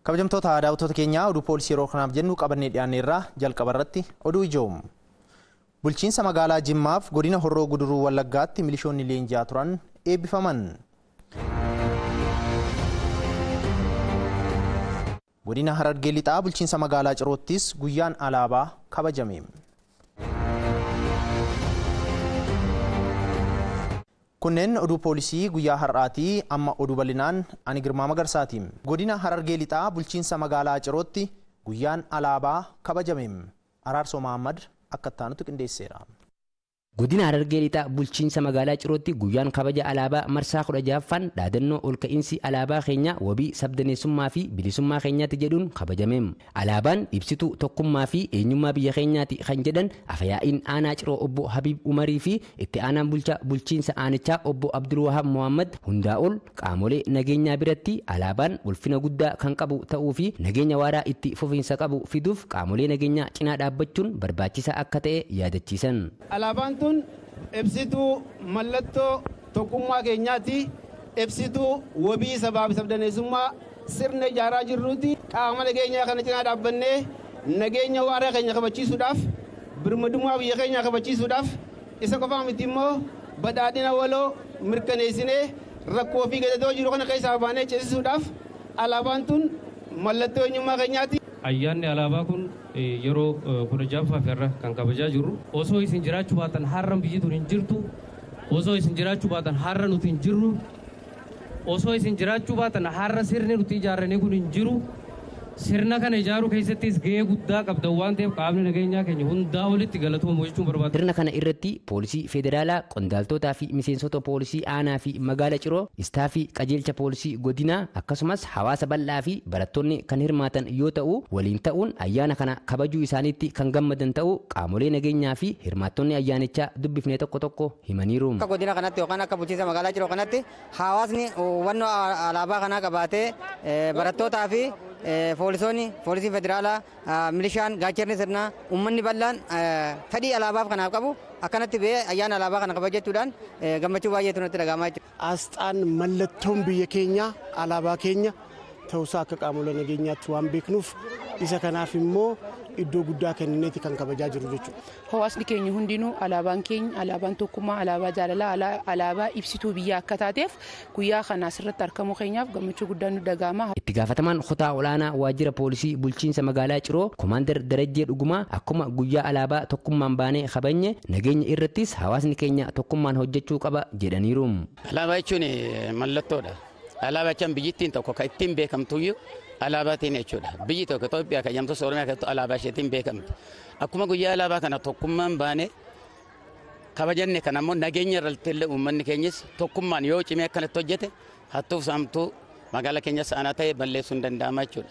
Kabajamtoota daawwattoota keenyaa, oduu poolisii yeroo kanaaf jennu qabannee dhiyaanneerraa. Jalqaba irratti oduu ijoom. Bulchiinsa magaalaa Jimmaaf godina Horroo Guduruu Wallaggaatti milishoonni leenji'aa turan eebbifaman. Godina Harargee Lixaa bulchiinsa magaalaa Ciroottis guyyaan alaabaa kabajame. Kunneen oduu poolisii guyyaa har'aatii. Amma oduu bal'inaan, ani Girmaa Magarsaati. Godina Harargee Lixaa bulchiinsa magaalaa Cirootti guyyaan alaabaa kabajame. Araarsoo Mahammad akka itti qindeesseera. Godina Harargee Lixaa bulchiinsa magaalaa Cirootti guyyaan kabaja alaabaa marsaa 16ffaan dhaadannoo "Olka'iinsi alaabaa keenya wabii sabdaneessummaa fi bilisummaa keenyaatti" jedhuun kabajame. Alaabaan ibsituu tokkummaa fi eenyummaa biyya keenyaati kan jedhan afyaa'iin aanaa Ciroo obbo Habiib Umarii fi itti aanaan bulchaa bulchiinsa aanichaa obbo Abdul Wahab Muhammad, hundaa ol qaamolee nageenyaa biratti alaabaan ulfina guddaa kan qabu ta'uu fi nageenya waaraa itti fufiinsa qabu fiduuf qaamolee nageenyaa cinaa dhaabbachuun barbaachisaa akka ta'e yaadachiisan. Alaabaan tun ibsituu mallattoo tokkummaa keenyaati. Ibsituu wabii sabaa fi sabdaneessummaa sirna ijaaraa jirruuti. Qaama nageenyaa kana cinaa dhaabbannee nageenya waaraa keenya kabachiisuudhaaf, birmadummaa biyya keenyaa kabachiisuudhaaf, isa qofaa miti immoo badhaadhina waloo mirkaneessinee rakkoo fi gadadoo jiru kana keessaa baanee ceesisuudhaaf alaabaan tun mallattoo eenyummaa keenyaati. Ayyaanni alaabaa kun yeroo 16ffaaf irra kan kabajaa jirru. Osoo isin jiraachuu baatan har'a biyyi tun hin jirtu. Osoo isin jiraachuu baatan har'a nuti hin jirru. Osoo isin jiraachuu baatan har'a sirni nuti ijaarranii kun hin jiru. Sirna kana ijaaruu keessattis gahee guddaa qabdan waan ta'eef, qaamni nageenyaa keenya hundaa olitti galatoomu jechuun barbaada. Sirna kana irratti poolisii federaalaa, qondaaltotaa fi miseensota poolisii aanaa fi magaala Ciroo, istaafii qajeelcha poolisii godinaa, akkasumas hawaasa bal'aa fi barattoonni kan hirmaatan yoo ta'u, waliin ta'uun ayyaana kana kabajuu isaaniitti kan gammadan ta'uu qaamolee nageenyaa fi hirmaattonni ayyaanichaa dubbifne tokko tokko himaniiru. Akka godina kanatti yookaan akka bulchiinsa magaalaa Ciroo kanatti hawaasni hubannoo alaabaa kanaa qabaatee, barattootaa fi poolisoonni, poolisii federaalaa, milishaan, gaachanni sirnaa, uummanni bal'aan fedhii alaabaaf kanaaf qabu akkanatti ba'ee ayyaana alaabaa kana kabajachuudhaan gammachuu baay'eetu nutti dhaga'amaa jechuudha. Asxaan mallattoon biyya keenyaa alaabaa keenya ta'uusaa akka qaamolee nageenyaatti waan beeknuuf, isa kanaaf immoo iddoo guddaa kennineeti kan kabajaa jiru jechuudha. Hawaasni keenya hundinuu alaabaan keenya alaabaan tokkummaa, alaabaa jaalalaa, alaabaa ibsituu biyyaa akka taateef guyyaa kana asirratti argamuu keenyaaf gammachuu guddaan nu dhaga'ama. Itti gaafatamaan kutaa olaanaa waajjira poolisii bulchiinsa magaalaa Ciroo Komaander Darajjee Dhugumaa, akkuma guyyaa alaabaa tokkummaan baanee kabajne, nageenya irrattis hawaasni keenya tokkummaan hojjechuu qaba jedhaniiru. Alaabaa jechuun mallattoodha. Alaabaa jechuun biyyittiin tokko kan ittiin beekamtuyyuu alaabaatiin jechuudha. Biyyi tokko Itoophiyaa kan jedhamtus, Oromiyaa kan alaabaa isheetiin beekamti. Akkuma guyyaa alaabaa kana tokkummaan baanee kabajanne, kana ammoo nageenya irratti illee uummanni keenyas tokkummaan yoo cimee akkanatti hojjete, hattuuf saamtuu magaalaa keenyas aanaa ta'e balleessuun danda'ama jechuudha.